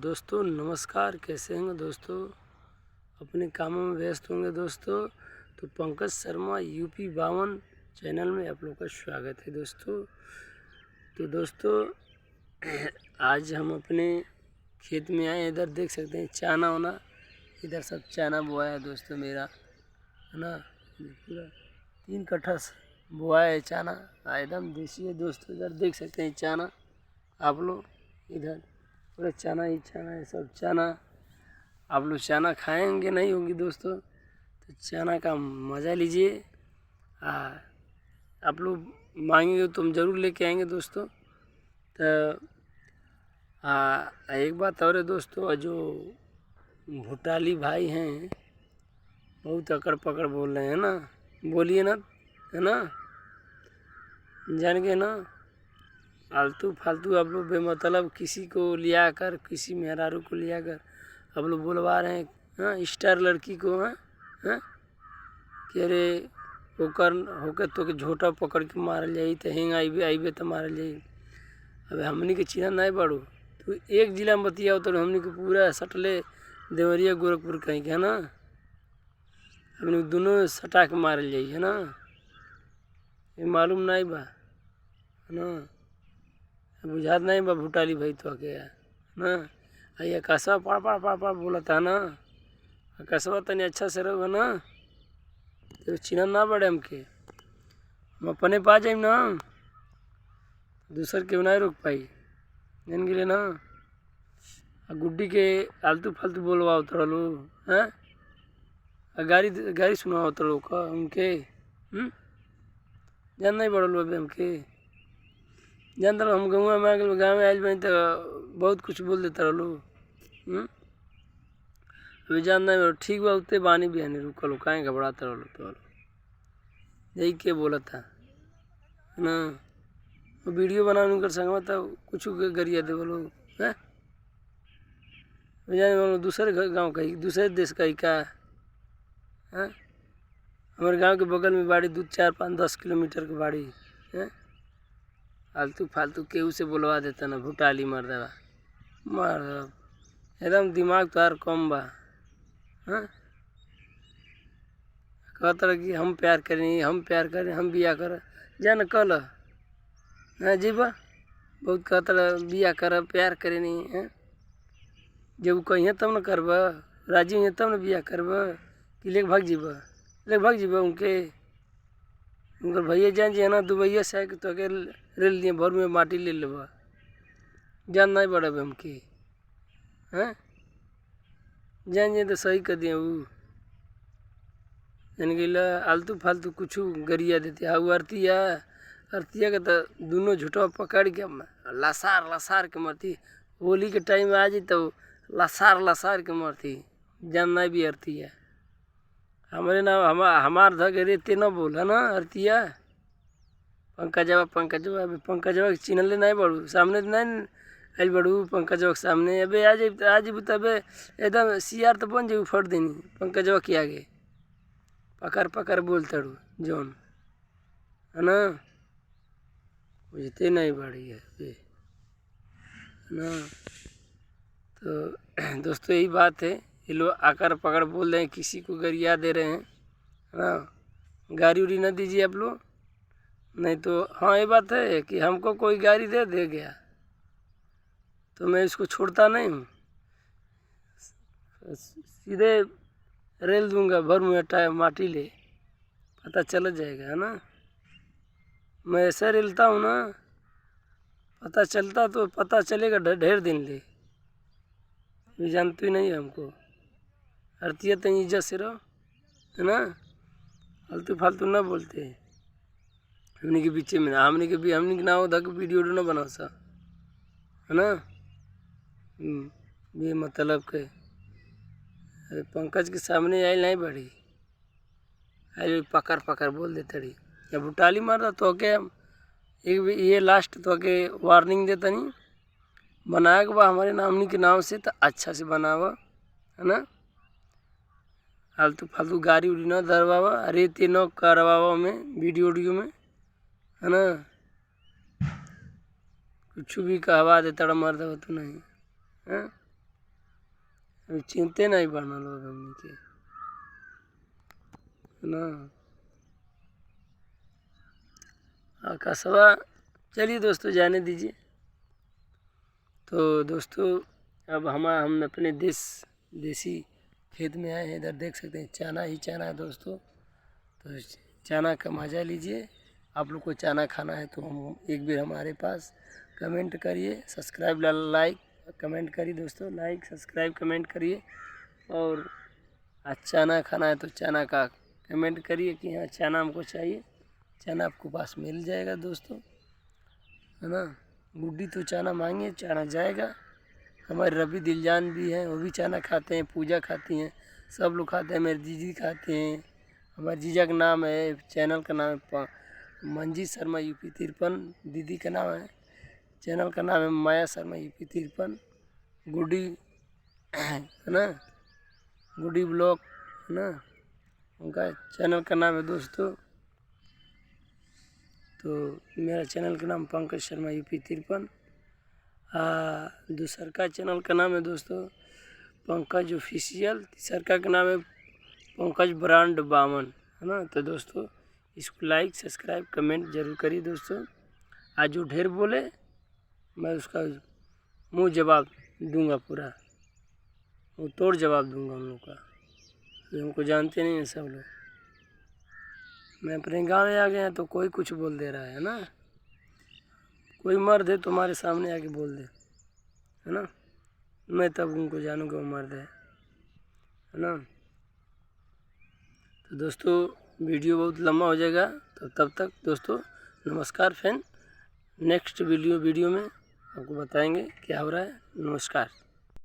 दोस्तों नमस्कार, कैसे हैं दोस्तों? अपने कामों में व्यस्त होंगे दोस्तों। तो पंकज शर्मा यूपी 52 चैनल में आप लोग का स्वागत है दोस्तों। तो दोस्तों आज हम अपने खेत में आए। इधर देख सकते हैं चना वना, इधर सब चना बोया है दोस्तों मेरा, है ना। पूरा 3 कट्ठा बोया है चना, एकदम देसी है दोस्तों। इधर देख सकते हैं चना आप लोग, इधर पूरा चना ही चना है, सब चना। आप लोग चना खाएंगे नहीं होंगे दोस्तों, तो चना का मज़ा लीजिए। आप लोग मांगेंगे तो हम ज़रूर लेके आएंगे दोस्तों। तो एक बात और है दोस्तों, जो भुटाली भाई हैं बहुत अकड़ पकड़ बोल रहे हैं ना, बोलिए ना, है ना, जान के ना आलतू फालतू आप लोग बेमतलब किसी को लिया कर, किसी मेहरारू को लिया कर आप लोग बुलवा रहे हैं। हाँ, स्टार लड़की को, हाँ हाँ कि अरे होकर होकर तो के झोटा पकड़ के मारल जाई, तो हेंग आइबे आइबे तो मारल जाई। अबे हमनी के चिन्ह नहीं बाड़ू, तो एक जिला में बतिया तो हमनी के पूरा सटले देवरिया गोरखपुर कहीं के, है ना, हमनी दोनों सटा के मारल जाई, है ना। ये मालूम नहीं बा, है ना, बुझात नहीं बा भुटाली भाई तो के, है ना। ये कसवा पाड़ पाड़ पाड़ पाड़ बोलता है ना, कसवा तनी अच्छा से रहो ना, तो चिन्ह ना बड़े हमके, हम अपने पा जाइम ना, दूसर के नहीं रोक पाई, जान गेले ना। गुड्डी के आलतू फालतू बोलवाओ तड़लू, हैं, गाड़ी गाड़ी सुनाओ तड़ो का उनके, जान नहीं बड़लू अभी हमके, जान तड़ो। हम गाँव में आ गए, गाँव में आयल बनी तो बहुत कुछ बोल देता रहलू। अभी जान नहीं, ठीक बा उतने बानी भी है, रुकल काहे घबराता रहलू तो यही के बोला था ना। वीडियो बना उनकर संगवा तो कुछ गरिया दे बोलो, हैं, जाने बोलो दूसरे गांव का ही, दूसरे देश का ही का है। हमारे गांव के बगल में बाड़ी 2 4 5 10 किलोमीटर की बाड़ी है। फालतू फालतू केहू से बोलवा देता ना, भुटाली मार देवा मार देवा, एकदम दिमाग तो कम बा। हाँ, कहता रह कि हम प्यार करें, हम प्यार करें, हम बिया कर, जा न कल, हाँ जी बा बहुत कहता रह बिया कर प्यार करे नहीं है। जब कहिए तब न करब, राजी हुई तब न बिया करब, कि लेके भाग जीब, लेके भाग जीब उनके। उनकर भैया जान जी है ना, दुबैया से आके तो रेल दिए भर में माटी ले लेब, जान नहीं बढ़ब हमके, हैं, जान जी तो सही कर दिए वो। यानी कि आलतू फालतू कुछ गरिया देते। हाँ, अरतिया अरतिया के तो दोनों झूठा पकड़ के लसार लसार के मरती। होली के टाइम आ जाए तो लसार लसार के मरती, जान नहीं भी अरतिया। हमारे ना हमार धक रेते न बोल, है ना अरतिया। पंकजवा पंकजवा, अभी पंकजवा के चिन्हले नहीं बड़ू, सामने नहीं आयल बड़ू पंकजवा के सामने। अबे आ जाए आ जब तबे एकदम सियार तो बन जाए, फट देनी पंकजवा के आगे पकड़ पकड़ बोल तड़ू जौन, है ना, बुझते नहीं बड़ी है है ना। तो दोस्तों यही बात है, ये लोग आकर पकड़ बोल रहे हैं, किसी को गरिया दे रहे हैं, है ना। गाड़ी उड़ी ना दीजिए आप लोग, नहीं तो हाँ ये बात है कि हमको कोई गाड़ी दे दे गया तो मैं इसको छोड़ता नहीं हूँ, सीधे रेल दूंगा भर मुँह टायर माटी ले, पता चल जाएगा, है ना। मैं ऐसा रेलता हूँ ना, पता चलता तो पता चलेगा ढेर दिन ले, ये जानते ही नहीं है हमको। अरतिया तो इज्जत से रहो, है ना, फालतू फालतू ना बोलते हैं हमने के पीछे में, हमने के भी हमने के ना हो धक वीडियो ना बना सा, है ना। ये मतलब के अरे पंकज के सामने आई नहीं बढ़ी, अरे पकड़ पकड़ बोल देते रही। या भुटाली मार तो के एक भी ये लास्ट तो के वार्निंग देता नहीं, बनाया के बा हमारे नामनी के नाम से तो अच्छा से बनावा, है ना। फालतू फालतू गाड़ी उड़ी न धरवावा, रेती न करवावा में वीडियो उडियो में, है ना। कुछ भी कहवा देता मर दो तो नहीं, है। अभी चिंते नहीं बना लोग हमनी के ना आकाशवा। चलिए दोस्तों जाने दीजिए। तो दोस्तों अब हम अपने देसी खेत में आए हैं। इधर देख सकते हैं चना ही चना है दोस्तों। तो चना का मज़ा लीजिए। आप लोग को चना खाना है तो हम एक बार हमारे पास कमेंट करिए, सब्सक्राइब, लाइक, कमेंट करिए दोस्तों, लाइक सब्सक्राइब कमेंट करिए। और चना खाना है तो चना का कमेंट करिए कि हाँ चना हमको चाहिए, चना आपको पास मिल जाएगा दोस्तों, है ना। गुड्डी तो चना मांगे, चना जाएगा। हमारे रवि दिलजान भी हैं, वो भी चना खाते हैं, पूजा खाती हैं, सब लोग खाते हैं, मेरे जीजी खाते हैं। हमारे जीजा का नाम है, चैनल का नाम है मंजीत शर्मा यूपी 53, दीदी का नाम है, चैनल का नाम है माया शर्मा यूपी 53, गुड्डी है ना, गुड्डी ब्लॉग है ना, उनका चैनल का नाम है दोस्तों। तो मेरा चैनल का नाम पंकज शर्मा यूपी 53। दूसर का चैनल का नाम है दोस्तों पंकज ऑफिशियल, तीसर का नाम है पंकज ब्रांड 52, है ना। तो दोस्तों इसको लाइक सब्सक्राइब कमेंट जरूर करिए दोस्तों। आज जो ढेर बोले मैं उसका मुँह जवाब दूंगा, पूरा वो तोड़ जवाब दूंगा उन लोग का। हमको जानते नहीं हैं सब लोग। मैं अपने गाँव में आ गया तो कोई कुछ बोल दे रहा है ना, कोई मर्द है तुम्हारे सामने आके बोल दे, है ना, मैं तब उनको जानूँगा वो मर्द है ना। तो दोस्तों वीडियो बहुत लंबा हो जाएगा, तो तब तक दोस्तों नमस्कार फ्रेंड। नेक्स्ट वीडियो में आपको बताएंगे क्या हो रहा है। नमस्कार।